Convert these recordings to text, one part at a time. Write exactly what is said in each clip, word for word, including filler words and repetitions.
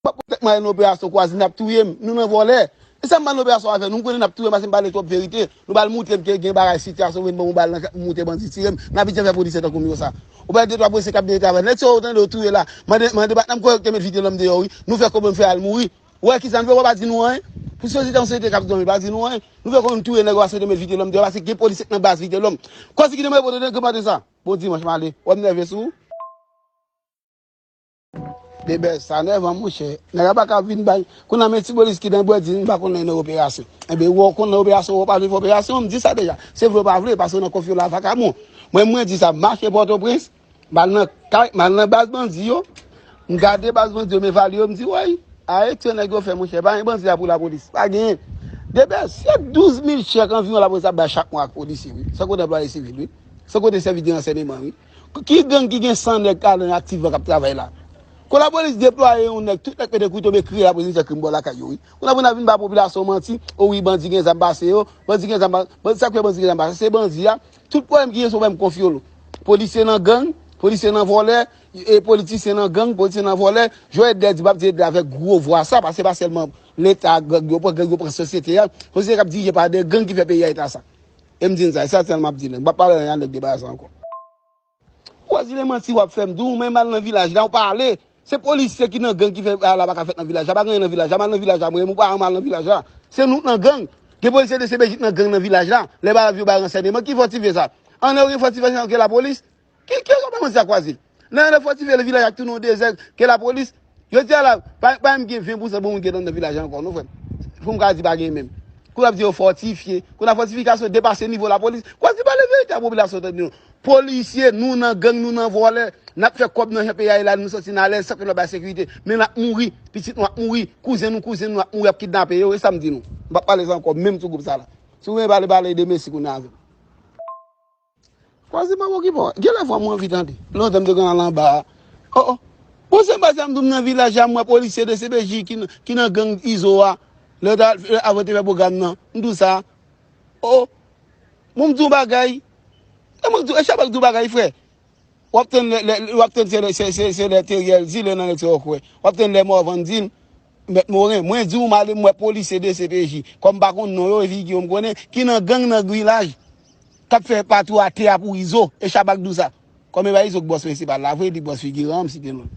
Tèt mwen nan operasyon Kwazil, n ap touye m. Nou nan vòlè. E sa m ba l operasyon avè nou, m konnen n ap touye m paske m pale twòp verite. Nou ba l moute m ke gen bagay sitiyasyon vin ban m yon bal nan ka- moute bandi tire m. N ap vin fè polisye tankou m yo sa. Ou pa de twa polisye k ap byen travay. Nèg sa yo tande yo touye la. Mande mande bat nan m korekte met vide lòm deyò wi. Nou fè kòb m fè al mouri. Ou wè kisa nou fè, ou pa di nou anyen. Pou sosyete an sosyete k ap dòmi, pa di nou anyen. Nou fè kòb nou touye nèg yo paske nou met vide lòm deyò paske gen polisye k nan baz vide lòm. Kòsi ki te mwen pote nan granmate sa. Bon dimanch m ale. Wè m nève sou ou. Debèl sa nèvan monchè. Nèg la pa ka vin bay. Kounye a men ti polis ki nan bwè di m pa konn lè nan operasyon. Enben ou konn nan operasyon ou pa vle fè operasyon, m di sa deja. Se vle ou pa vle, paske ou nan konfyo la vakabon. Mwen mwen di sa, m mache Pòtoprens, m al nan kay, m al nan baz bandi yo, m gade baz bandi yo, m evalye yo, m di woy, a etye nèg yo fè monchè, pa gen bandi la pou lapolis, pa genyen. Debèl, se douz mil chèk anviwon lapolis ap bay chak mwa ak polisye wi, san konte anplwaye sivil wi, san konte sèvis de ransèyman wi. Ki gang ki gen san nèg k al nan aktivman k ap travay la? Kon lapolis deplwaye yon nèg, tout nèg pete kouto, men kriye lapolis vin fè krim bò lakay yo wi. Kon lapolis ap vin ba popilasyon manti, o wi bandi gen zam pase yo, bandi gen zam, bandi sa k fè bandi gen zam pase, se bandi a. Tout pwoblèm ki gen se pwoblèm konfyo lo. Polisye nan gang, polisye nan vòlè, e politisyen nan gang, politisyen nan vòlè. Jan Edlè di, m ap di Edlè avèk gwo vwa sa, paske se pa sèlman leta gang yo pran, gang yo pran sosyete a. Sosyete k ap dirije pa de gang ki fè peyi a eta sa. E m di n sa, e sa sèl m ap di nèg. M p ap pale anyen a nèg de bagay sa ankò. Ou wè si se manti w ap fè m, di w menm al nan vilaj la, ou pa ale. Se polisye ki nan gang ki fè bagay la pa ka fèt nan vilaj la. Pa gen anyen nan vilaj la. M al nan vilaj la, mwen menm ou pa janm al nan vilaj la. Se nou k nan gang. Gen polisye de C P J k nan gang nan vilaj la. Lè bagay yo bay ransèyman, ki fòtifye sa? Ann yo gen fòtifye ke lapolis? Ki, ki sa w bay manti a Kwazil? Nan yo fòtifye vilaj la tounen yon dezè ke lapolis. Jodi a la, pa, pa menm gen ven pousan bon moun ki nan vilaj la ankò, non, frè m. Pou m ka di pa gen menm. Kou y ap di yo fòtifye. Kou nan fòtifikasyon depase nivo lapolis. Kwazil pale verite a popilasyon tande nou. Polisye, nou nan gang, nou nan vòlè. N ap fè kòb nan jan peyi a ye la, nou santi n alèz, sa fè nou ap bay sekirite. Men n ap mouri, pitit nou ap mouri, kouzen nou, kouzin nou ap mouri, ap kidnape yo, e sa m di nou. M p ap pale sa ankò, menm sou gwoup sa la. Si w vle pale, pale de Mesi kounye a avè m. Kwazil m ap okipe w. Gen lè fwa m anvi tande. Lontan m te konn al anba a. O, o. Bon, se m pase a m di w m nan vilaj la, m wè polisye de C P J ki, ki nan gang Izo a. Lè w ta, avan te fè pwogram nan. M di w sa. O, o. Bon, m di w bagay. E mwen di w, e Chabak di w bagay, frè. W ap tann lè, lè, w ap tann se lè, se, se, se lè Teriel di, lè nan lè ti okwè. W ap tann lè Morvan di l, Mèt Moren, mwen di w, m ale m wè polisye de C P J. Kòm m pa konn non yo, e figi yo m konnen, ki nan gang nan vilaj, k ap fè patwou atè a pou Izo, e Chabak di w sa. Kòm e pa Izo k bòs prensipal la, vre, li bòs figiran an, m site non l.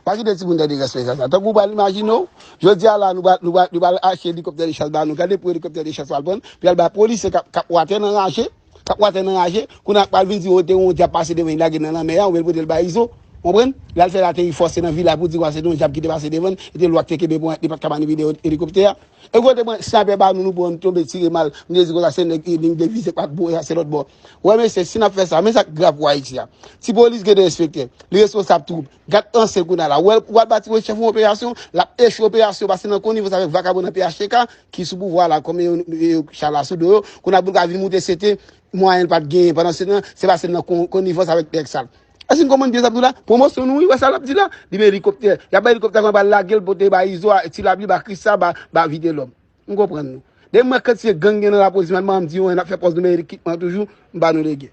Pa kite timoun tande respè sa, sa. Tankou w pral imajine w, jodi a la, nou pral, nou pral, nou pral achte elikoptè de chas ba nou. Gade pou elikoptè de chas pral pran, pou y al bay polisye k ap, k ap watè nan raje, k ap watè nan raje. Kounye a pral vin di, o, te yon dyab pase devan, li lage l nan lanmè a, oubyen l pote l bay Izo. Konprann? L al fè l ateri fòse nan vilaj pou di, wa, se te yon dyab ki te pase devan l, e te lwa k te kenbe pou li pa t ka manipile elikoptè a. E kote mwen, snaypè ba nou, nou pran, nou tonbe tire mal. M te di konsa, se nèg, e, liy de vize k pa t bon, e sa se lòt bò. Wè, mesye, si n ap fè sa, men sa k grav pou Ayiti a. Ti polis gen de enspektè, li responsab twoup. Gad ansyen kounye a la. Wè, w al ba ti polis chèf yon operasyon, l ap echwe operasyon, pase nan konivans avèk vakabon nan P H T K, ki sou pouvwa la, kòm yo, yo, yo chala sou do yo. Kounye a pou l ka vin moute, se te mwayen l pa t genyen. Pandan se tan, se pase nan kon-, konivans avèk nèg sal. Èske n konprann byen sa m di w la? Pwomosyon nou, wi, wè sa l ap di la. Li men elikoptè. Y ap bay elikoptè kòman ba l lage l, pote ba Izo, a, Ti Labib, a Krista, ba, ba Vitelòm. M konprann nou. Depi m wè kantite gang gen nan lapolis, m al, m di yo, n ap fè pòz nou men ekipman toujou, m ba nou lege.